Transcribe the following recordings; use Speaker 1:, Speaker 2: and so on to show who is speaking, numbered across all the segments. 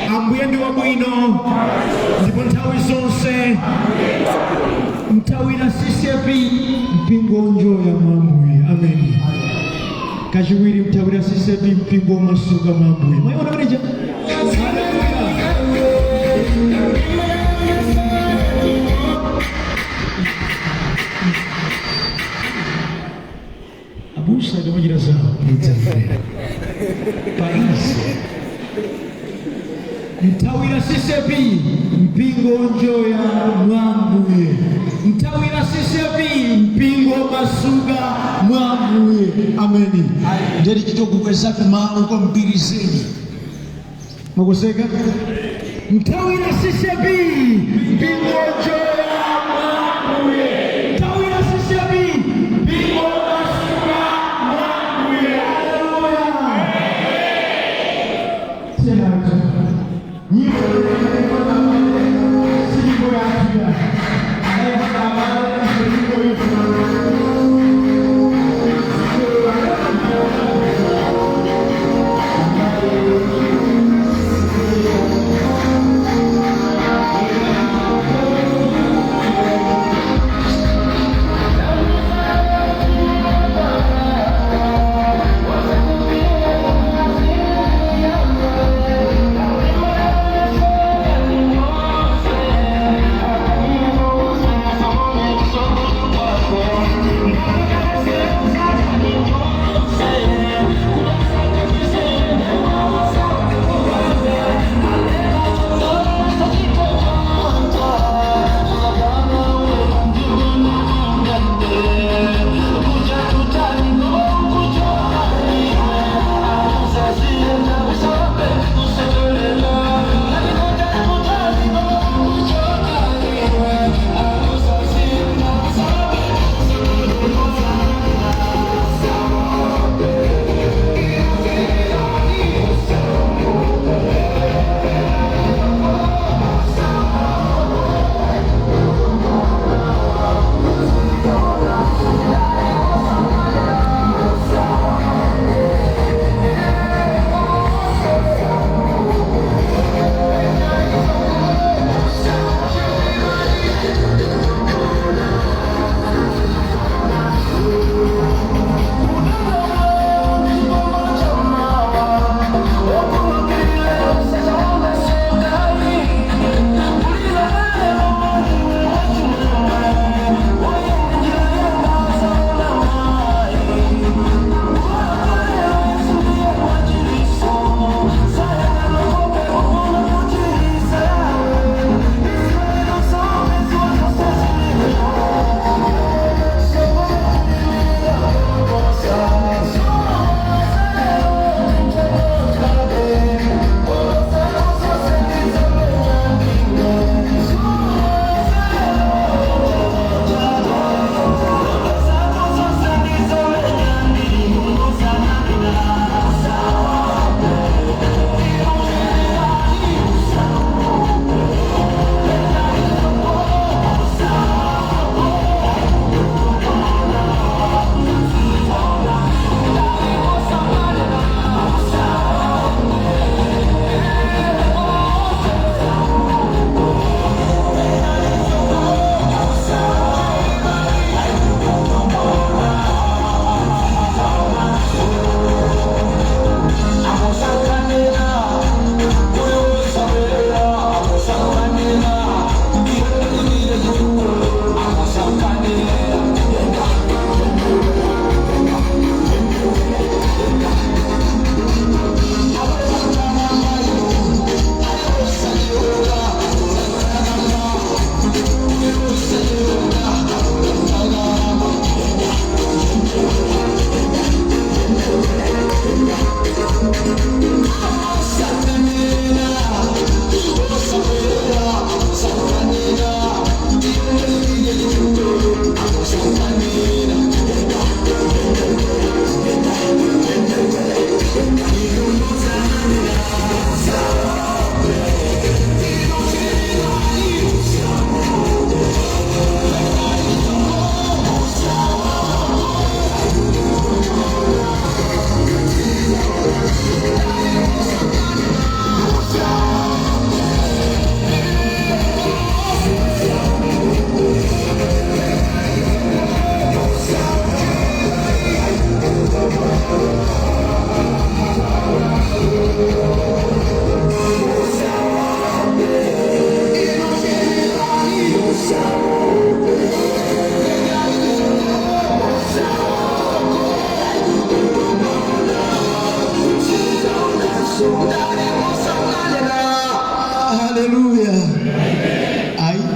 Speaker 1: Ambuye ndi wabwino ndipo nthawi zonse. Mthawira CCAP, mpingo onjoya mwa Ambuye. Ameni. Kachiwiri, Mthawira CCAP, mpingo omasuka mwa Ambuye. Mwayiona meneja. Haleluya. Abusa akamachita zawo mudzamvera paisi. Mthawira CCAP, mpingo onjoya mwa Ambuye. Mthawira CCAP, mpingo masuka mwa Ambuye. Ameni. Ndeti chitokukweza kumawu kwambiri zedi mwakuseka. Mthawira CCAP, mpingo onjoya mwa Ambuye. Mthawira CCAP, mpingo masuka mwa Ambuye. Haleluya. Tena nyimbo si nyimbo yathu ya anayepata nyimbo hiyo.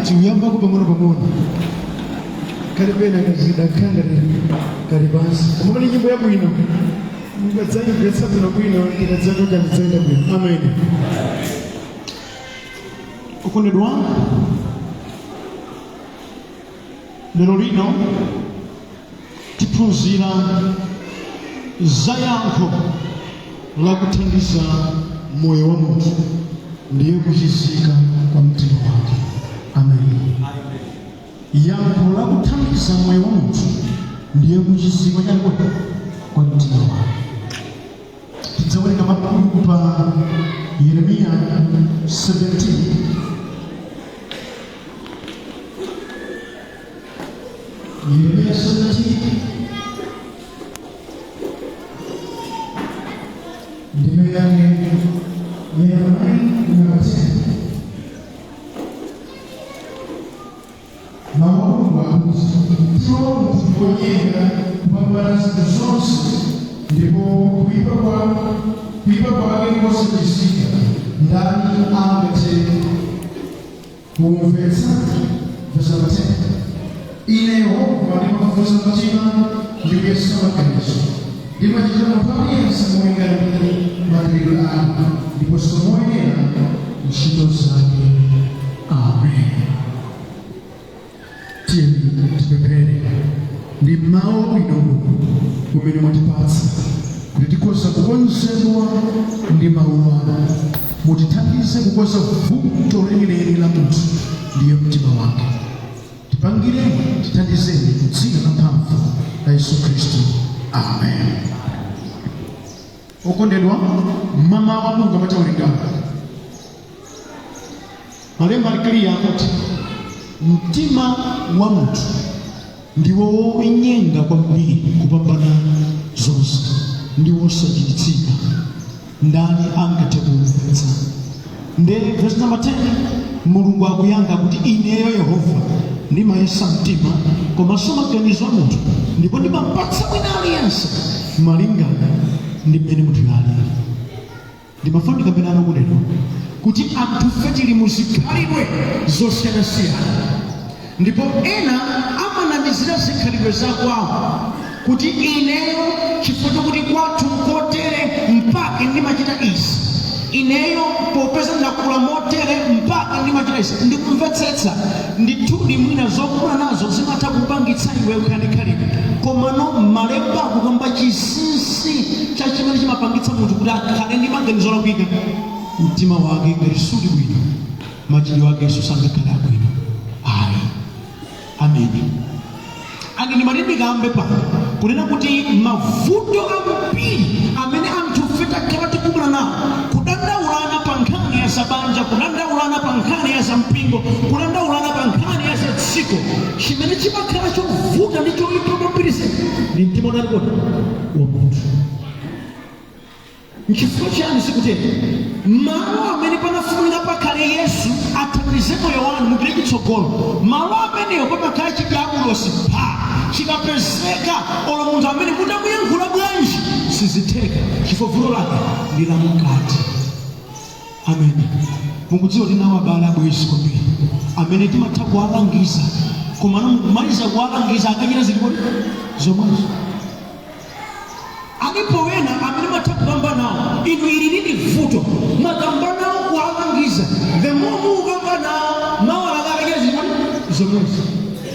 Speaker 1: Tiuyambako pang'ono pang'ono, kali pena kazidakhala kali pansi, koma pali nyimbo yabwino mukadzayimvetsa bwinobwino, ikadzatoka ndidzaenda bwino. Amen. Okondedwa, lero lino tiphunzira za yankho lakuthandiza moyo wa munthu, ndiye kuchizika kwa mtima wake. Amen. Yankho lakuthandiza moyo wa munthu ndiye kuchizika chani kwa mtima wake. Tidzawerenga mabuku pa Yeremiya 17, Yeremiya 17, ndime yake ya 9 na 10. Mawu a Mulungu akuti, "Mtima wa munthu ndi wonyenga kupambana zinthu zonse, ndipo kuipa kwake nkosabisika. Ndani angathe kuumvetsa?" Verse number 10: "Ine Yehova ndimafufuza mtima ndi kuyesa maganizo. Ndimachitira munthu aliyense molingana ndi makhalidwe ake ndiponso moyenera ntchito zake." Amen. Tiyeni tipemphere. Ndi mmawa wabwino, Mulungu, umene mwatipatsa kuti tikhoza kukonzedwa ndi mawu anu. Mutithandize kukonza vuto lenileni la munthu, ndiye mtima wake. Tipangireni, tithandizeni m'dzina la mphamvu la Yesu Khristu. Amen. Okondedwa, mamawa Mulungu amatawerengana malemba ali clear akuti mtima wa munthu ndiwo wonyenga kwambiri kupambana zonse, ndi wosachiritsika. Ndani angathe kuumvetsa? Nde verse number 10, Mulungu akuyankha kuti, "Ineyo Yehova ndimayesa mtima komanso maganizo a munthu, ndipo ndimampatsa mwina aliyense malingana ndi mmene munthu alili." Ndimafuna ndikambe nanu, okondedwa, kuti anthufe tili mu zikhalidwe zosiyanasiyana, ndipo ena amanamizira zikhalidwe zakwawo kuti, "Ineyo chifukwa chokuti kwathu nkotere mpaka ndimachita izi. Ineyo popeza ndakula motere mpaka ndimachita izi." Ndikumvetsetsa ndithudi, mwina zokula nazo zimatha kupangitsa iwe kukhala ndi khalidwe, komano malemba akukamba chinsinsi cha chimene chimapangitsa munthu kuti akhale ndi maganizo olakwika. Mtima wake ngati suli bwino, machitidwe akenso sangakhale abwino ayi. Ameni. Andi ndimati ndikambe pano kunena kuti mavuto ambiri amene anthufe takhala tikumana nawo, kudandaulana pa nkhani ya zabanja, kudandaulana pa nkhani ya zampingo, kudandaulana pa nkhani ya za dziko, chimene chimakhala chovuta ndi choyipa kwambiri ndi mtima utali kodi wa munthu. Nchifukwa chiyani zikutero? Malo amene panafunika pakhale Yesu athandize moyo wanu mupite chitsogolo, malo amenewo pamakhala chidiabulosi pha chikapezeka. Olo munthu amene mutamuyankhula bwanji, sizitheka, chifukwa vuto lake ndi lamkati. Amen. Mukudziwa, tinawo abale, abwezi kwambiri amene timatha kuwalangiza, koma mukumaliza kuwalangiza akachita zili kodi zomwezo. Alipo wena amene matha kukamba nawo, "Inu, ili ndi vuto." Mwakamba nawo, kuwalangiza, the more mukukamba nawo, mawu alakakachita zili kodi zomwezo.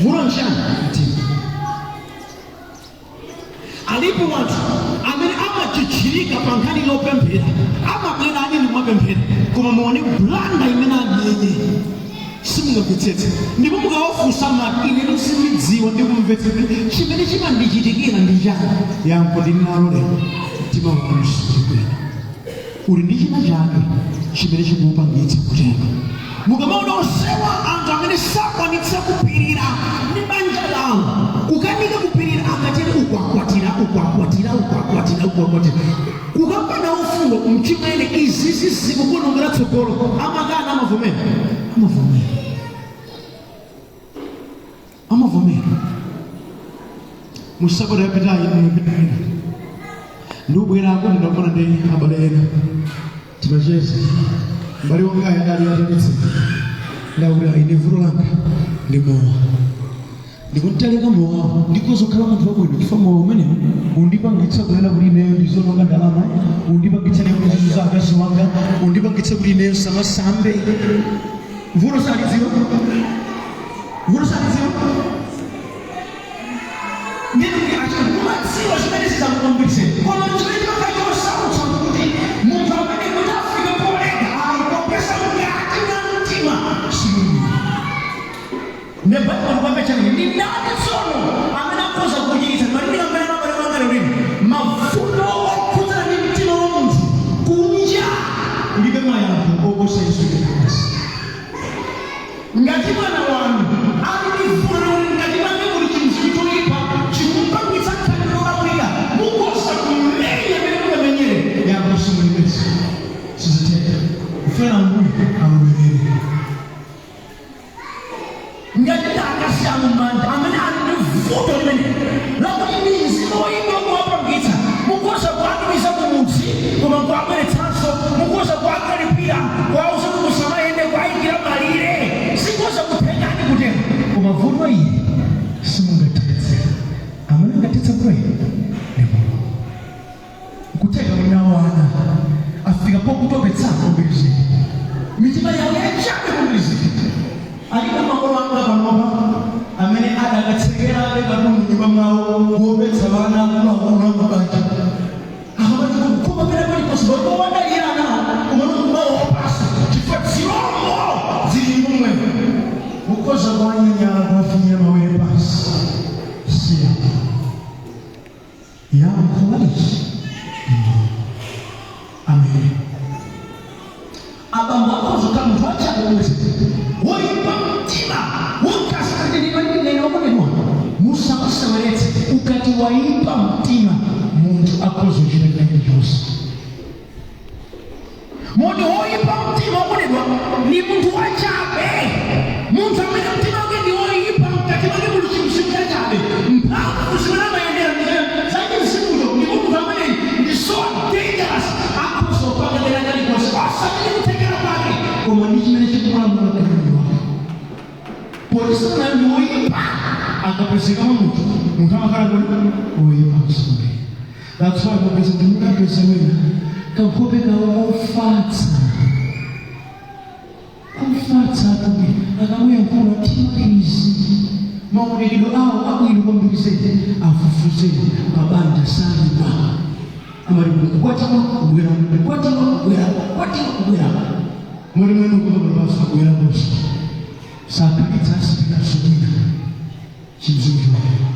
Speaker 1: Vuto nchani? Mtima. Alipo wanthu amene amachichirika pa nkhani yopemphera, amabwera ali ndi kumapemphera, koma muone blunder imene amenye, simungamvetsetse. Ndipo mukawafunsa mati, "Ine sindidziwa ndikumvetsa chimene chimandichitikira ndi chani?" Yankho ndili nalo lero: mtima wanu suli bwino, uli ndi china chake chimene chikupangitsa kutero. Mukamaona onsewa, anthu amene sakwanitsa kupirira ndi banja lawo, kukanika kupirira, akatere ukwakwatira, ukwakwatira, ukwakwatira, ukwakwatira, kukamba nawo fundo, "Mchimwene, izizi zikukuonongera tsogolo," amakana. Amavomera, amavomera, amavomera. Musabata yapitayi ndinapita, ndikubwerako ndinakumana ndi abale ena, timacheza. M'bale wangayo adali ataledzera. Ndakuti ine vuto langa ndi mowa, ndikuntaleka mowawo, ndikhoza kukhala munthu wabwino, chifukwa mowa umenewu undipangitsa kunena kuti ineyo ndizononga ndalama, undipangitsa ineyo kuzuza akazi wanga, undipangitsa kuti ineyo samasambe. Vuto salidziwa, vuto salidziwa. Ndikuti achakumadziwa zimene zizakukwambitse, koma chimene chimakhala chosautsa kuti munthu amene kuti afike poleka ayi, popeza mkati mwa mtima simulimo. Nebaibulo kwambe chanene ndi ndani tsono amene akhoza kuchiritsa malipiro amene amabale wanga lero lino? Mavuto okhudzana ndi mtima wa munthu kunja kulibe mayankho oposa Yesu Khristu. Ngati mwana wanu ali ndi vuto mkati mwake, muli chinthu choyipa chikumpangitsa khalidwe lolakwika, mukhoza kumenya amene mungamenyere, yankho simulipeza, sizitheka. Kufera Ambuye alowerere. Ngati ndakasi amumanja amene ali ndi vuto limene lakuti ndi mzimu woyipa kuwapangitsa, mukhoza kuwatumiza kumudzi koma kuwabweretsanso, mukhoza kuwakalipira, kuwauza kuti musamayende, kuwayikira malire, sikhoza kuthekani kutero. Koma vuto ili simungathetse. Amene angathetse vuto ili ndi Mulungu. Kutheka kuti nawo ana afika pokutopetsana kwambiri, mitima yawo yachabe kwambiri. Alipo makolo anga panopa amene adakatsekerabe katundu nyumba mwawo kuopetsa vana akuluakulu amabanja akamati koma pena paliponse pakuwadalira anawo, koma nokumawopaso chifukwa zilombo zili momwe ukhoza kuwanyanyala, kuwafinyira mawere pansi. Siya yankho laichi. Amen. Abambo akhoza kukhala munthu wachabe mwezi woyipa mtima wokasakatidinene wakonedwa, musamaseweretse. Ukati wayipa mtima, munthu akhoza kuchita china chilichonse. Munthu woyipa mtima wakonedwa ni munthu wachabe, munthu amene mtima wake ndi woyipa, mkati mwake muli chimzimu chachabe, mphamvu zimene amayendera ndi zachimzimucho. Ndipo munthu amene ndi so dangerous, akhoza kupanga dera kalikonse osati ndi kuthekera kwake koma ndi chimene chikulamula mkati wake. Potisana ndi woyipa akapezeka mwa munthu, munthu amakhala kuti woyipa msonde. That's why popeza kuti mukapeza wina kankhope kawo kofatsa, kofatsa kwambiri, akamuyankhula timaizi, maonekedwe awo abwino kwambiri zedi, afufuzeni pabanja salimba. Amati kukwatiwa kubwera, kukwatiwa kubwera, kukwatiwa kubwera, mwene mwene ukuva kubwera kosi sakhalitsa asipikaso bwina chimzimu choyo.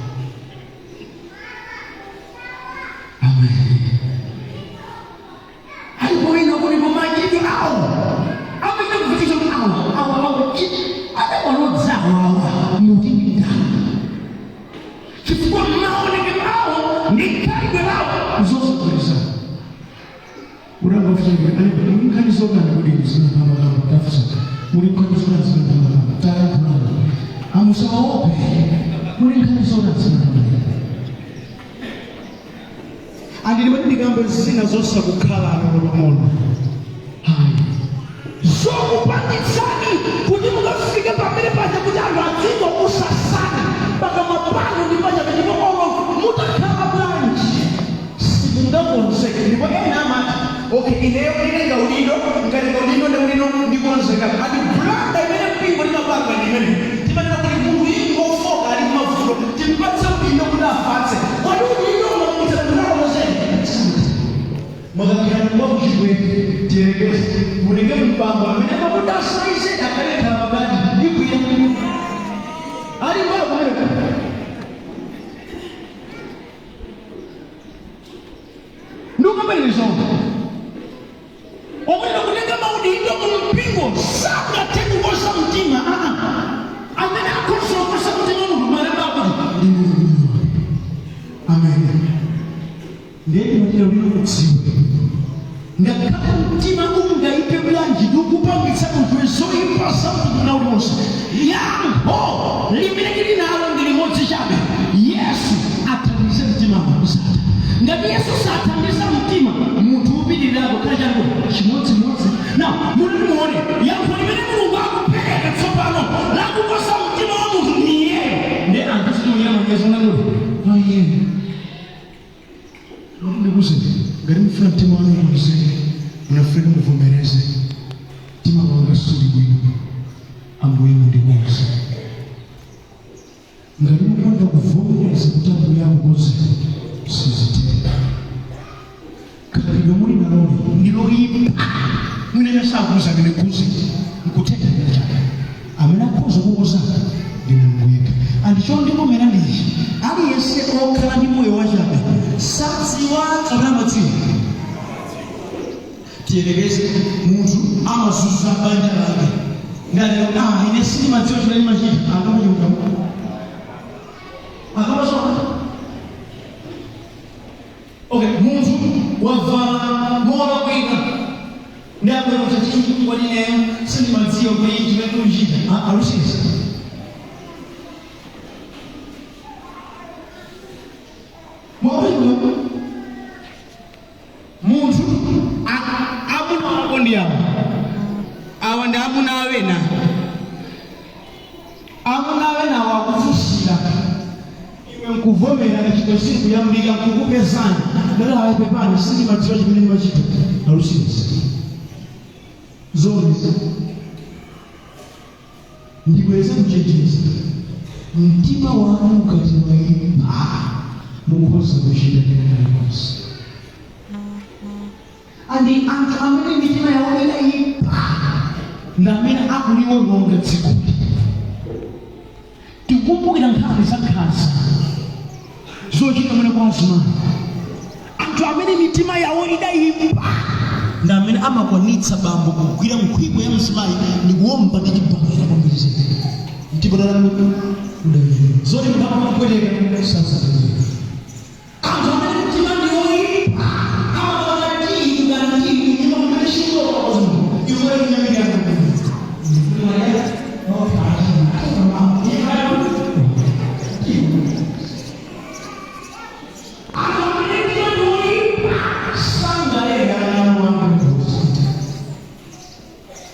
Speaker 1: Amen. Alipo wina kuti kumachidwe awo amene kufikisa kuti awo awo awo adawalodza awawa muti ndi ndani, chifukwa maonekedwe awo ndi khalidwe lawo zosagwirizana. Utangofusa muli nkhani zokani kuti zinakambakamba, tafusa muli nkhani zokani zinakambakamba, tayankhulani, amusawaope, muli nkhani zokani zinakambakamba. Andili ndikambe zina zosakukhala ano pang'ono hayi, zokupangitsani kuti mukafike pamene paja kuti anthu adziko kusasana pakamwa panu ndi pachabe. Ndipo olo mutakhala bwanji simungakonzeke. Ndipo ena amati, "Okay, ineyo nditenga udindo, nkatenga udindo ndi udindo ndikonzeka." Ati blunder imene mpingo timapanga ndi imene timanena kuti munthu iyi ngofoka, ali mavuto, timpatse udindo kuti afatse. Kodi udindo ungamupitsa kuti akonzeke? Mwakakhala nyumba kuchibwete, tiyerekeze muleke mbambo amene amakuti asaize akhale khala pakati, igwira ali mbala kumeneko. Ndikukaperezonga omwene kutenga maudindo mu mpingo sangathe kukoza mtima. Aa, amene akhoza kukoza mtima munthu, malemba akuti ndi Mulungu. Amen. Ndiye ndimatira ulino kudziwe ngakhale mtima ungaipe bwanji ndikupangitsa munthu zoyipa za mtundu uliwonse, yankho limene tili nalo ndi limodzi chabe: Yesu athandize mtima usatha. Ngati Yesu sathandiza mtima, munthu upitirira kukhala changu chimodzimodzi. Now muti muone yankho limene Mulungu akupereka tsopano. Mtima wanga suli bwino, Ambuye mundikonze. Ngati mupanda kuvomereza kuti Ambuye akukonze, siziteka. Khalidwe muli naloli ndiloyipa. Mwina sakuza amene kuze nkuteka chake, amene akhoza kukoza ndi Mulungu yekha. Andichondikomera ndichi: aliyense okhala ndi moyo wachabe sadziwa kapena amadziwa. Tiyelekeze munthu amazunza banja lake, ngati, "Ah, ine sindimadziwa chimene ndimachita." Angamacheuka akamasoka. Okay, munthu wavala molakwika ndi abwera kuti, "Kodi ineyo sindimadziwa kuti chimene ndikuchita alusisa." Mwaona,
Speaker 2: Munthu amuna ako ndi awa, awa ndi amuna awena.
Speaker 1: Amuna awenawo akufunsira, iwe nkuvomera kachito, siku yambika nkukupezani, dala ayi, pepani, sindimadziwa chimene ndimachita. Alusisa zonse. Ndibwereze kuchenjeza: mtima wanu ukati waipa, mukhoza kuchita kalikonse. Andi anthu amene mitima yawo inayipa ndi amene akuliwononga dzikoli. Tikukumbukira nkhani za nkhanza zochita mwene kwa azimayi. Anthu amene mitima yawo idayipa ndi amene amakwanitsa bambo kugwira nkhwiko ya mzimayi ndi kuwomba ndi chibakera kwambiri zedi. Mtima udayipa zoti munthu amapweteka sazatengeka. Anthu amene mtima ndi woyipa amapanga tiyi ngati tiyi nyuma kumene shikoa iwe nyamira. Anthu amene mtima ndi woyipa sangalera ana wanga.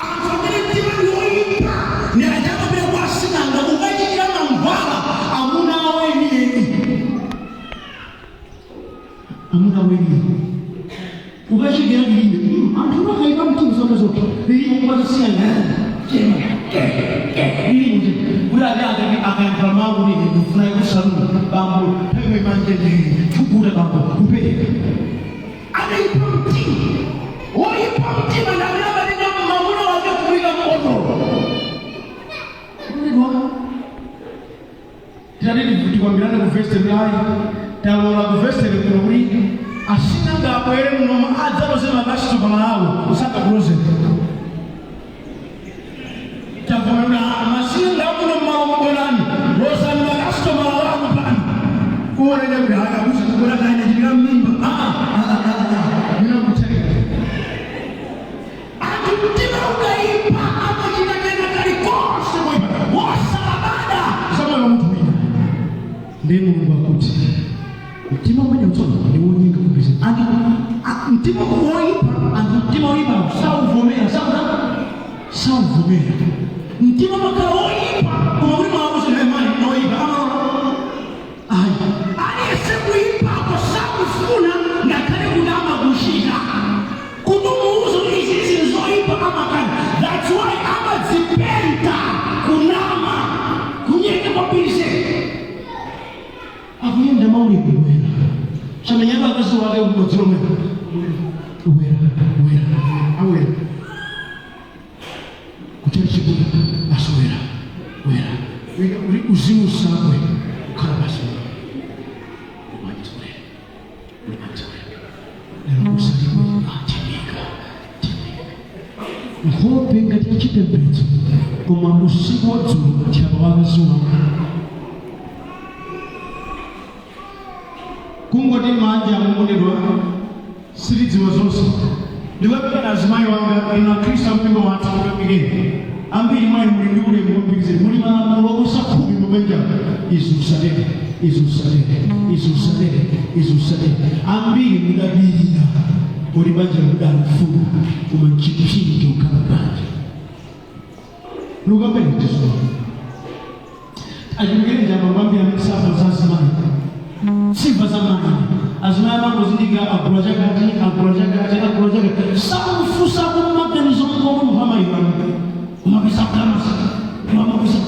Speaker 1: Anthu amene mtima ndi woyipa ndi achakapita kwa asing'anga kukachitira mankhwala amuna awo enieni, amuna awo enieni ukachitira lilime. Anthu akaipa mtima zonse zokha lilime kumatasing'anga lilime kuti ati akayankhula mawu kuti ndifuna kusalula bambo pemwe manje tukuta bambo kupereka. Anaipa mtima, woipa mtima ndi amene amatenga mamuna wake kumuyika mbotolo. Titati tikwambirane ku vestry, ayi, talola ku vestry kuno kuti asing'anga abwere munomo adzaloze makasitoma awo, usakakulozera. Tavomera masing'anga akuno mmalo mubwerani, lozani makasitoma wanu pano kuonene kuti akakuza kubwera kaine chipira mmimba minakutenga. Anthu mtima ukaipa amachita kena kalikonse kuipa wosalabada za moyo wa munthu wina. Ndi Mulungu akuti mtima umene utsono ndi wonyenga kupisa anthu. Mtima woipa, anthu mtima woipa sauvomera, sauta sauvomera. Mtima makhala woipa, koma kuti mwauze mayi noipa, amalola ayi. Aliyense kuipako sakufuna, ngakhale kuti amakuchita kuti umuuze kuti izi zinzoipa, amakana. That's why amadzipenta kunama kunyenga kwambiri. Akuyenda mauli kubwera chamenyanga akazi wake kumadziro mwene wera wera awera kuchachikuda aswera wera uri uzimu sakwe kukhala basi umanzure umanzure lero usalikwe timika timika nkhope ngati yachipembedzo, koma usiku wa dzulo thyapa wakazi wako. Kungoti manja amukondedwa, sitidziwa zonse. Ndikuyamikeni azimayi wanga, inu Akhristu ampingo wathu. Ndikuyamikeni ambiri mwa inu, muli ndi ulemu kwambiri. Muli malamulo oposa 10 mubanja: izi usatere, izi usatere, izi usatere, izi usatere. Ambiri mudapirira kuti banja mudalifuna, koma nchipsinjo kukhala banja lukapenditizo. Achimikeni njamba kwambiri amene safa za azimayi, simva za mayi. Azimayi amangozindikira agula chakati, agula chakati, agula chakati, sakufunsa kumaganizo mkomwe munthu amayiwala. Umapeza kudamasa, umapeza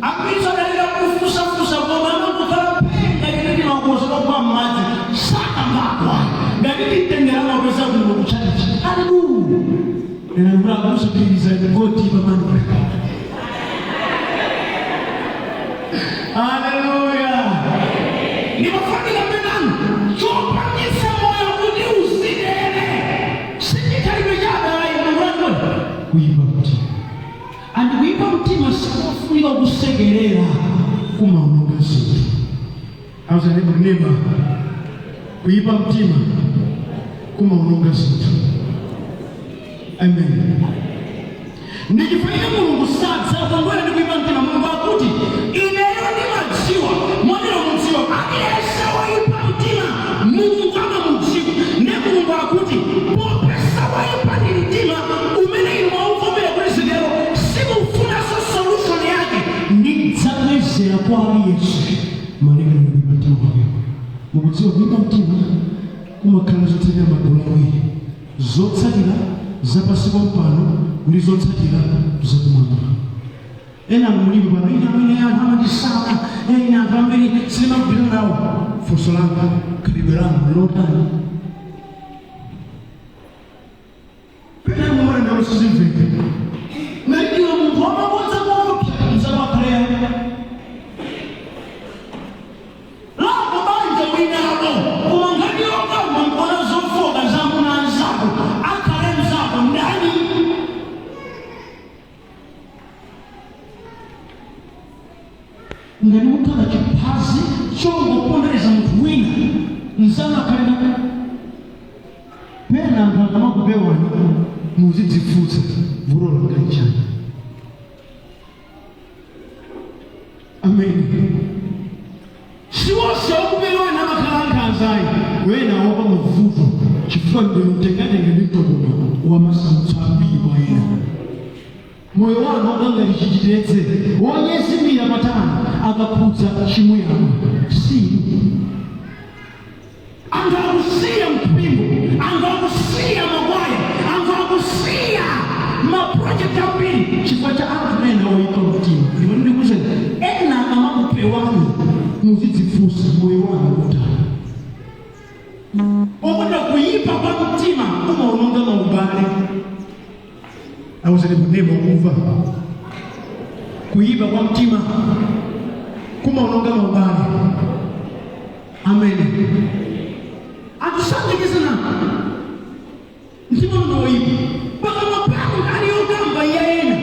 Speaker 1: ambiri adalira kufusafusa, koma amangokhala phenga chititi makosa kwa m'madzi, sakambakwa ngati titendera mapeza kuno kuchalichi. Haleluya! Ena ndikuti akusapiriza goti pamano. Haleluya! Ndimafanika penanu chopangisa moyo kuti uzidere sichikhalidwe chadayi mulangoni kuyipa mtima. Andi kuyipa mtima sikufunika kusekerera, kumaononga zinthu. Awuzani kunema, kuyipa mtima kumaononga zinthu. Amen. Ndichifukwa Mulungu sadzakondwera ndi kuyipa mtima. Mulungu akuti, "Ineyo ndimadziwa." Monero mudziwa aliyense woyipa mtima, Mulungu amamudziwa. Ne Mulungu akuti, popeza woyipa ndi mtima umene inu mwauvomera kuti zitero, simufunanso solution yake, ndidzabwezera kwa aliyense malingana ndi kuyipa mtima kwakeko. Mukudziwa, kuyipa mtima kumakhala zotsatira magulu awiri: zotsatira zapasi pompano ndi zotsatira zakumwamba. Ena mulipo pano, ine amene anthu amandisaka, ine anthu ambiri sindimagwira nawo. Funso langa, khalidwe lanu lotani? Pena mumona nawo sizimveka. Ngati iwe munthu wamabodza koopsa, mzamakhaleya lako banja mwinalo, koma ngati yokamba nkona zofoka za amuna anzako, akhale mzako ndani? Ngati mukhala chiphazi chongopondereza munthu wina, mzanu akhale ndani? Pena anthu akamakupewani, muzidzifunsa, vuto langa nchani? Amen. Siwonse okupewani amakhala ankhanza ayi. Wena opa mavuto, chifukwa ndinu mtengatenge ndi mtokono wamasautso ambiri kwa ena. Moyo wanu onga ngati chichitedze wonyezimira patali, akakhudza chimuyamwa si anthu akusiya mpingo, anthu akusiya makwaya, anthu akusiya maprojekti ambiri chifukwa cha anthu ena oyipa mtima. Ndipo ndikuwuzeni, ena akamakupewani, muzidzifunsa, moyo wanu utani? Okuti kuyipa kwa mtima kumaononga maubale. Awuzeni kunema, kumva, kuyipa kwa mtima kumaononga maubale. Amen. Anthu sandikezana, mtima unoyipa pakamwa panu kali yokamba ya ena,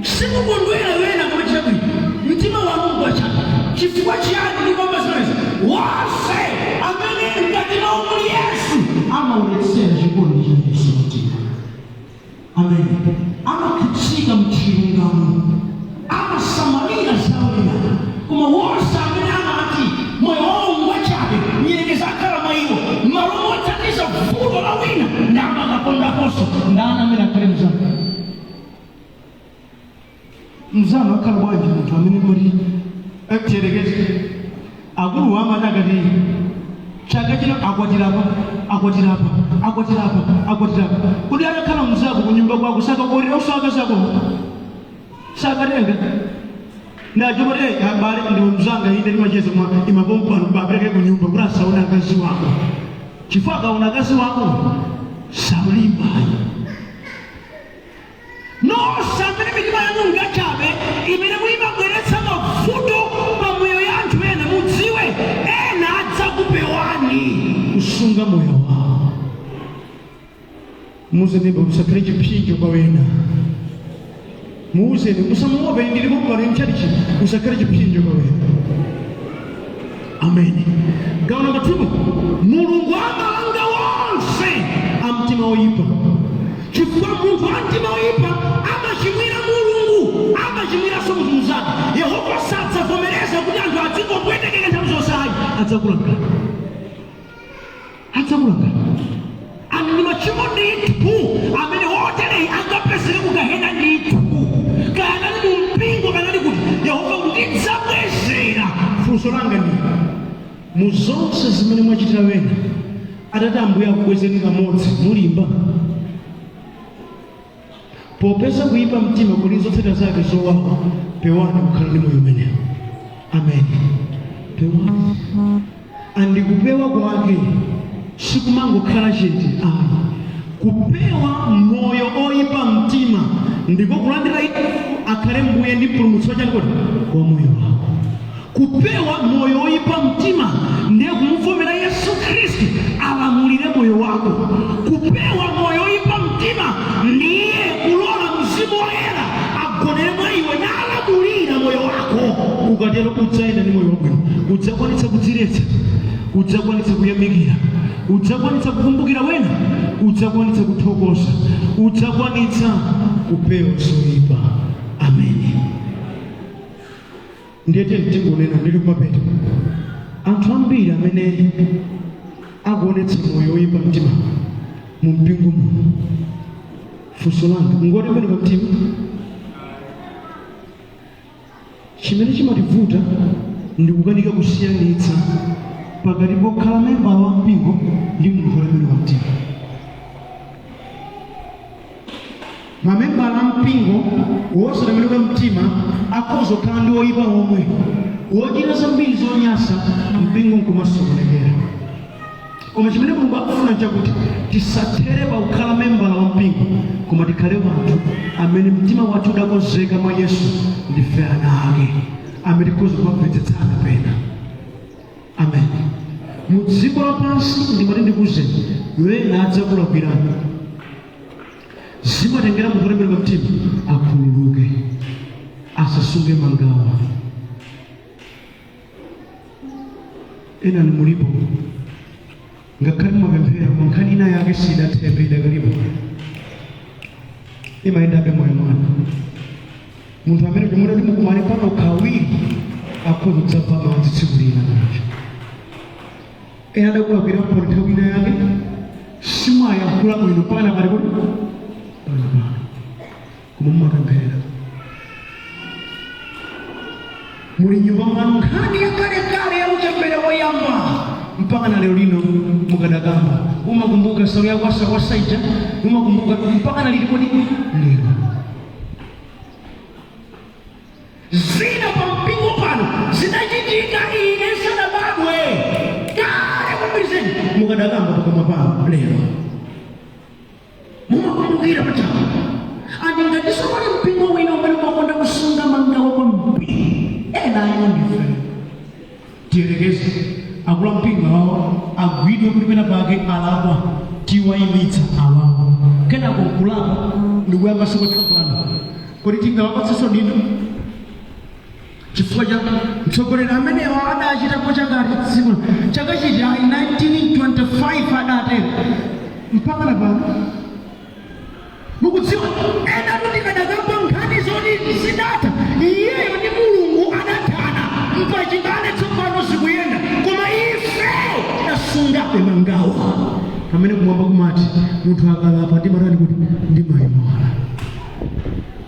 Speaker 1: sikukondwera wena koma chabwino, mtima wanu ngwachabe. Chifukwa chiyani ndikamba zimenezi? Wonse amene mkati mwawo muli Yesu amaonetsera chikondi cha Yesu mtima. Amen. Amakhudzika mchilungamo, amasamalira zawena. Koma wonse amene amati moyo wawo ngwachabe, nyerekeza akhala mwa iwo, malo mothandiza vuto la wina ndamakapondaponso, ndani amene akhale mzanu? Mzanu akhala bwanji munthu amene mati tiyerekeze akulu amati akati chaka chino akwatirapa, akwatirapa, akwatirapa, akwatirapa, kuti atakhala mzako kunyumba kwako sakakorera usaka zako sakatenga ndachopate abale ndiwe mzanga, inde limacheza mwa imapompano bapereke kunyumba kuti asaone akazi wako, chifukwa akaona akazi wako saulimbayi. Nonse amene mitima yanu ngachabe, imene muyimabweretsa mavuto pa moyo ya anthu ena, mudziwe ena adzakupewani kusunga moyo wawo. Muuzeni, musakhale chipsinjo kwa wena. Muuzeni, musamuope, ndilipo pano mchalichi, musakhale chipsinjo kwa wena. Amen. Gawo namba 2, Mulungu amalanga wonse amtima oyipa, chifukwa munthu amtima oyipa amachimwira Mulungu, amachimwiranso munthu mnzake. Yehova sadzavomereza kuti anthu adzikopwetekeka nthawi zonse ayi. Adzakulangani, adzakulangani. Anthu ndi machimo ndithu amene wotereyi angapezeke kugahena ndithu, kaya nali mu mpingo kanali kuti Yehova kuti ndidzabwezera. Funso langa ndi Mu zonse zimene mwachitira wena, atati Ambuye akubwezeni kamodzi, mulimba? Popeza kuyipa mtima kuli zotsatira zake zowawa, pewani kukhala ndi moyo umenewo. Amen. Pewani. Andikupewa kwake sikumangokhala chete ayi. Kupewa moyo oyipa mtima ndiko kulandira Yesu akhale Mbuye ndi Mpulumutsi wachani kodi wa moyo wako. Kupewa moyo oyipa mtima ndiye kumuvomera Yesu Khristu alamulire moyo wako. Kupewa moyo oyipa mtima ndiye kulola Mzimu Woyera agonere mwa iwe nalamulira moyo wako. Ukatero udzayenda ndi moyo wabwino, udzakwanitsa kudziretsa, udzakwanitsa kuyamikira, udzakwanitsa kukumbukira wena, udzakwanitsa kuthokoza, udzakwanitsa kupewa zoyipa. Ameni. Ndiye tingonena ndili kumapeto, anthu ambiri amene akuonetsa moyo woyipa mtima mu mpingo muno, funso langa, ngotembenuka mtima? Chimene chimativuta ndi kukanika kusiyanitsa pakati pokhala membala wa mpingo ndi munthu wotembenuka mtima. Mamembala a mpingo wosatembenuka mtima akhoza kukhala ndi oyipa omwe, wochita zambiri zonyasa, mpingo nkumasokonekera. Koma chimene Mulungu akufuna nchakuti tisathere pa kukhala membala wa mpingo, koma tikhale wanthu amene mtima wathu udakonzeka mwa Yesu, ndife ana ake amene tikhoza kumamvetsetsana pena. Amen. Mu dziko lapansi, ndimati ndikuwuzeni, wena adzakulakwirani. Zimatengera munthu wotembenuka mtima akhululuke, asasunge mangawa. Ena mulipo, ngakhale mumapemphera, koma nkhani ina yake sidathebe, idakalipo, imayendabe moyo mwanu. Munthu amene chomwe kuti mukumane pano kawiri, akhoza kudzabva madzi tsiku lina nacho. Ena adakulakwira pano nthawi ina yake, simwayankhula bwino pana pali kuti pano pano, koma mumapemphera muli nyumba mwanu. Nkhani yakalekale ya uchembere woyamba mpaka na lero lino mukadakamba, umakumbuka salu yakwasa kwasaija, umakumbuka mpaka na lili kodi lero. Zina pa mpingo pano zinachitika ine sanabadwe, kale kwambiri zedi, mukadakamba pakamwa pano lero mumakumbukira pachapo. Andi ngatinso pali mpingo wina umene umakonda kusunga mangawa kwambiri, ena ayo ndife. Tiyerekeze akula mpingo awawo agwidwe kuti pena pake alakwa, tiwayimitsa awawo, kenako nkulapa ndikuyambanso kwatsopano, kodi tingawapatsenso dindo chifukwa cha mtsogoleri amenewa adachitapo chakati tsiku chaka chiti ayi 1925 adatero mpaka na pano? Mukudziwa, ena tikadakamba nkhani zoti zidatha, iyeyo ndi Mulungu adathana mpachibale, tsopano zikuyenda, koma ife tidasungabe mangawa, pamene kumwamba kumati munthu akalapa ndimatani kuti ndimayiwala.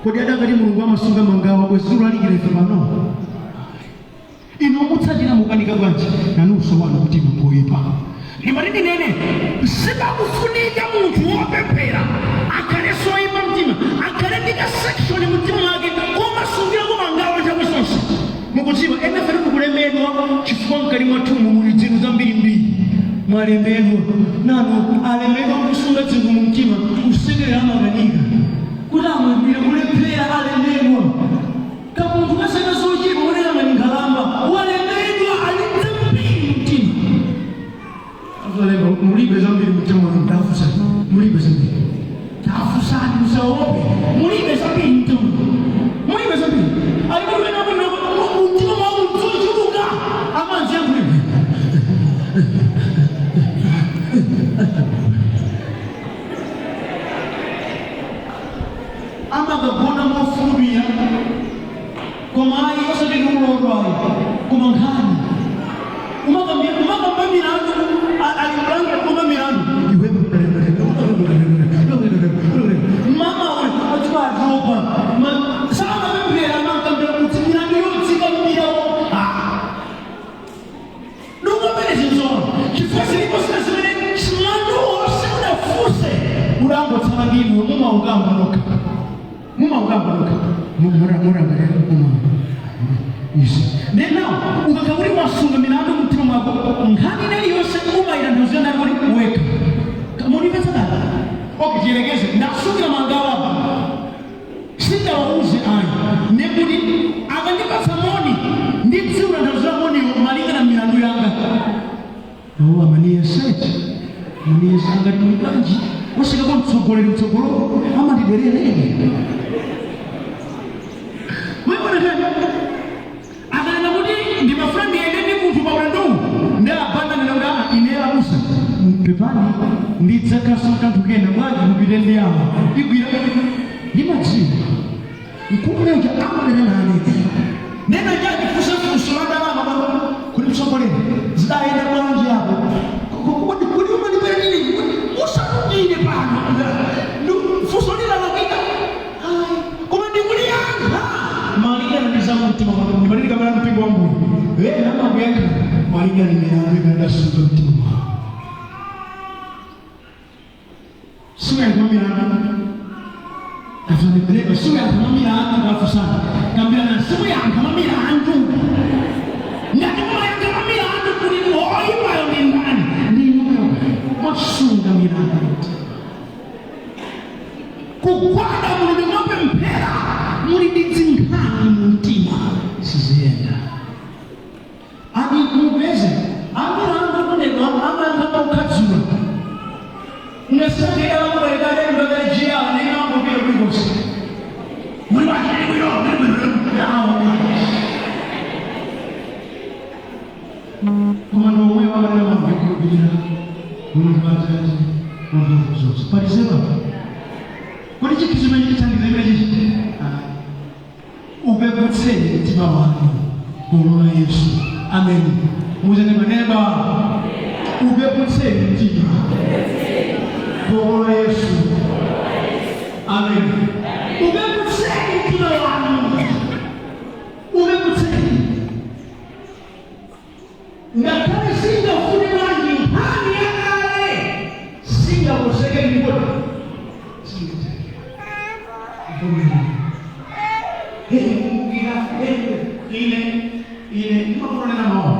Speaker 1: Kodi adakati Mulungu amasunga mangawa, bwezi tulalikira ife pano? Inu mutsatira mukanika bwanji? Nanunso wanu mtima ngoyipa. Ndimati ndinene, sipakufunika munthu wopemphera akhale soyipa mtima, akhale ndi ka section mtima mwake komasungirako mangawa nthawi zonse. Mukudziwa, ena fe tikulemedwa chifukwa mkati mwathumu muli zinthu zambirimbiri. Mwalemedwa nanu, alemedwa kusunga zinthu mu mtima, kusekerera amakanika, kuti amwedwire kulephera, alemedwa. Kamunthu kasaka zochepa oneka ngati nkhalamba, walemedwa, ali zambiri mtima. Azolemba, mulibe zambiri mtima mwanu? Ndafusani, mulibe zambiri? Tafusani, musaope. Mulibe zambiri mtima? Mulibe zambiri? Alikumena mtima mwamu mzochuluka, amanzi yankhulime. Amakagona mofulumira, koma ayi, osati ndiuloto ayi, koma nkhani umakamba milandu, ali mlandu koma milandu iwe mama atiwa atopa samapemphera, amakambira kuti milandu yodzika mbira. Ndikukambe Mungokamba nokha murangarira uma izi. Then now ukakhala kuti wasunga milandu mumtima mwako, nkhani ina iliyonse umayitanthauza ndani kuti wekha. Munimvetsa kale? Okay, tiyelekeze ndasungira mangawa apa, sindawauze ayi, nekuti akandipatsa moni ndidziwa tanthauzo la moniwo malingana na milandu yanga. Oh, amaniyeseti maniyesa angati muli bwanji oseka kwa mtsogoleri mtsogolo amandiderereni. Mwaona kani akanena kuti ndimafuna ndiyende ndi munthu pa ulendowu, ndi abanda nena kuti aa, ine abusa pepani, ndidzakhaso kanthu kena, bwanji mupite ndi awo igwira. Ndimadziwa mkulu uja amanena nane nena chati fusa funso la ndalama bwana kuti mtsogoleri zidayenda bwanji apo, kuti kuti umanipere nini usakudine pano funso lila lakika koma ndikuliyankha malingana ndi za mtima mwako. Ndimalili kamera mpingo wa mbuyo wena amakuyankha malingana ndi milandu imene adasunga mtima mwako. Simuyankha milandu kafanipeleka, simuyankha milandu kafusana kambirana, simuyankha milandu. Ngati mumayankha milandu kuti oyipayo ndi ndani, ndinuyo mwasunga milandu. Kugwada muli mwapemphera muli ndi zinkhani mu mtima, siziyenda. Ani mupeze amilandu kunedwa amayankha makukhadzula ngasatera vamuberekalembakalejia neimambopira kuikosi muli wachilikwiro. Koma nomwe wamanena mambekulupirira Mulungu atate wamphamvu zonse palizeba kuti chinthu chimene chithandiza imene chichi upeputseni mtima wanu polola Yesu. Amen. Muzene maneba upeputseni mtima polola Yesu. Amen. Upeputseni mtima wanu, upeputseni ngakhale singafune bwanji nkhani yakale singakoseke ndikoti singateke. Kumbukira ine ndimakunonena mawu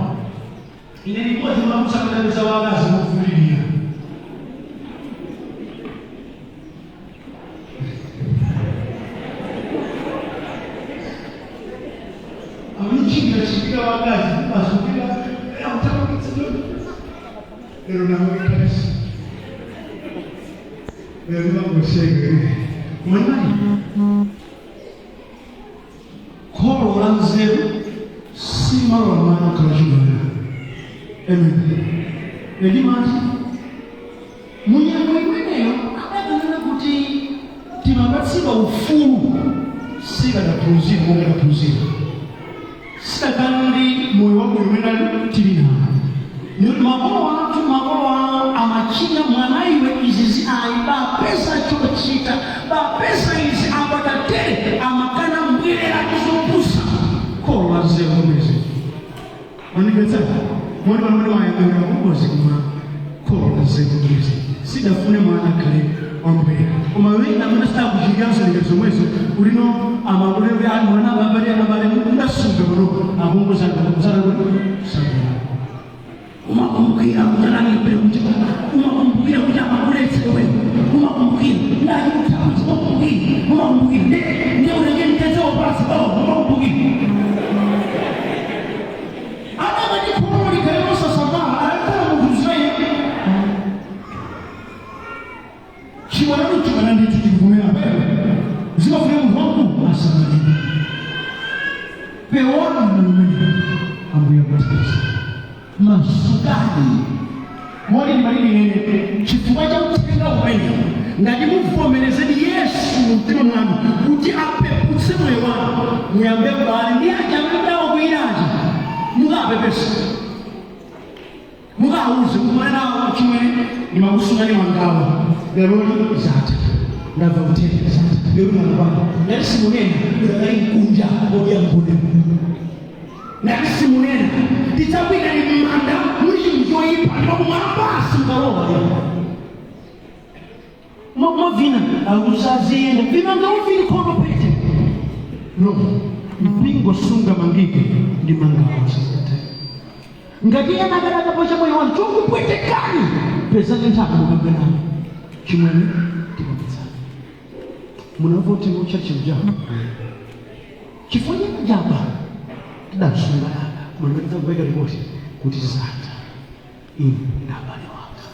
Speaker 1: ine ndimodzi makusakatamiza wakazi mofulirira. Amichinga chipika wakazi masukira lero namwekasi lero mangoseke mwanani kholo la nzeru simalola mwana kukhala chibwana. Amen. Ndimati munyengo imeneyo adakanena kuti timapatsidwa ufulu, sikadaphunzira monga taphunzira, sidakhala ndi moyo wabwino umene tili nawo. Nikuti makolo athu, makolo awo amachita mwana iwe izi zi ayi bapesa chochita bapesa izi ambatatere amakana mbwerera tizopusa. Kholo la nzeru mwezi onipetsa moni pano moni wayambira kukozi kuma kholo la nzeru mwezi sidafune mwana akhale wambwerera. Koma wena amene sitakuchikiranso lero zomwezo ulino amakulebe ali mwana ababale ababale ndasunga pano akungozana kuti umakumbukira kutananipe kuti umakumbukira kuti amakuletse iwewe, umakumbukira ndachikuthamudzi, umakumbukira, umakumbukira ndiye ulenge mtetse wopasi oh, umakumbukira adakati kholo likhale losasamala adakhala munthu zinaye chibwana chibwana ndithu chikuvumera pewe zimafuna munthu wamkulu asamalire. Pewani mulumene ambuye kuthandiza masukani moni ndimalini nene chifukwa cha uthenga umene ngati muvomerezeni Yesu mumtima mwanu kuti apeputse moyo wanu, muyambe ubale ndi aja amene awakwiyiraja, mukapepesa, mukauze mukumane nawo chimwene ndimakusungani mangawa, leroli zatha, ndabva kuthenga zatha lero mangwana. Ngati simunena udakali mkunja odya mgonero, ngati simunena tidzakwika ni m'manda muli chinthu choyipa ndipo kumwamba simukalowa lero. Mwavina akusaziyenda vimanga uvili khono pete. No, mpingo sungamangike ndi mangawa. Singathe. Ngati ena akadakapo moyo wanu chokupwetekani, pezani nthawi mukambe nawo, chimwene tikambitsana, munamva kuti muchachi mja chifukwa chapa tidasunga yaka kumene kupeka ripoti kuti zatha. Ine ndabale wanga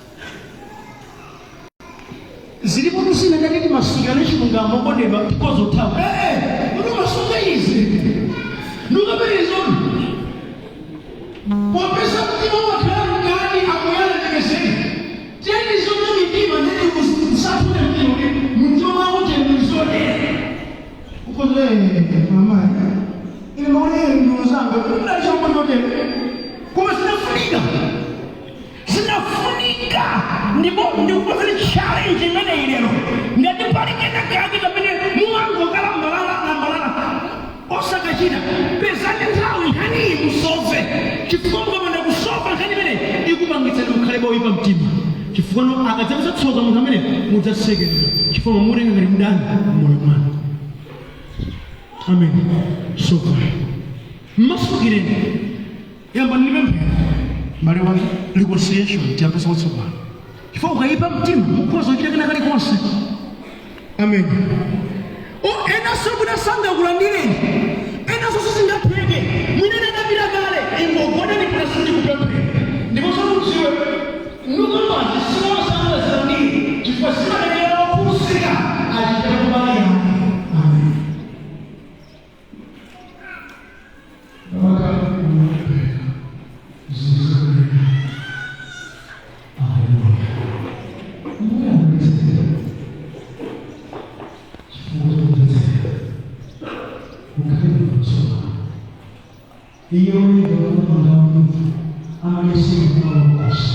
Speaker 1: zilipo tusina ngati timasungirane chilungamo kondedwa, tikozothawa kuti masunga izi ndikapelezoni popeza mtima umakhala mkati. Akuyalemekezeni tiyeni zone mitima ndeti usathune mtima kuti mtima mwako teni zotere ukoze mama ine maone nduzanga ndachombo chotere, koma zinafunika, zinafunika. Ndipo ndikupasani challenge imene ilero, ngati pali kena kake kamene mumangokalambalala lambalala osakachita, pezani nthawi nkhaniyi musove, chifukwa mukapanda kusova nkhani imene ikupangitsani mukhale boyipa mtima, chifukwa no akadzapeza tsoka munthu amene mudzasekerera, chifukwa mamutenga ngati mdani mmoyo mwanu. Amen. Sova, mmasukireni, yamba ndipemphera mbale wanga, reconciliation, tiyambesa kwatsopano, chifukwa ukayipa mtima mukhoza kuchita kena kalikonse. Amen. O enanso kuti asangakulandireni, enanso sizingatheke, mwina adapita kale. Ingogonani pansi ndikupemphera, ndiponso mudziwe nukambazi simasangazilandire, chifukwa simadalira ophunzira achita kumbali yake. Amen. Baba, zizolera. Haleluya. Mbuya amulitsire chifukwa chokumvetsera mukhale msoma iyo ivoamangamu amalesingawakosa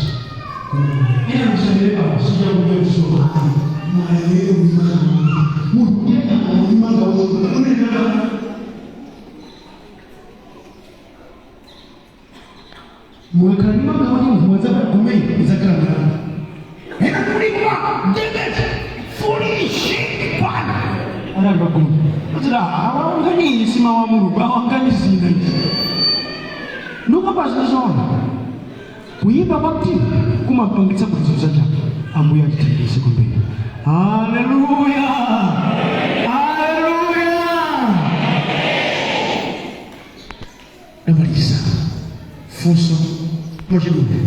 Speaker 1: ena msendere apo sijakuja kusoma mwaelewe mwana munthu ulimanga unenaa mwakhala nimanga wati munthu kumene idzakhala mwana ena kulima david foolish bwana anali pagulu kuti awangani sima wa Mulungu, awangani zina izi ndikupaza zoona. Kuyipa kwa mtima kumapangitsa kuti zinthu zachabe. Ambuye atithandize kwambiri. Haleluya, haleluya. Ndamaliza. Funso mwachidule.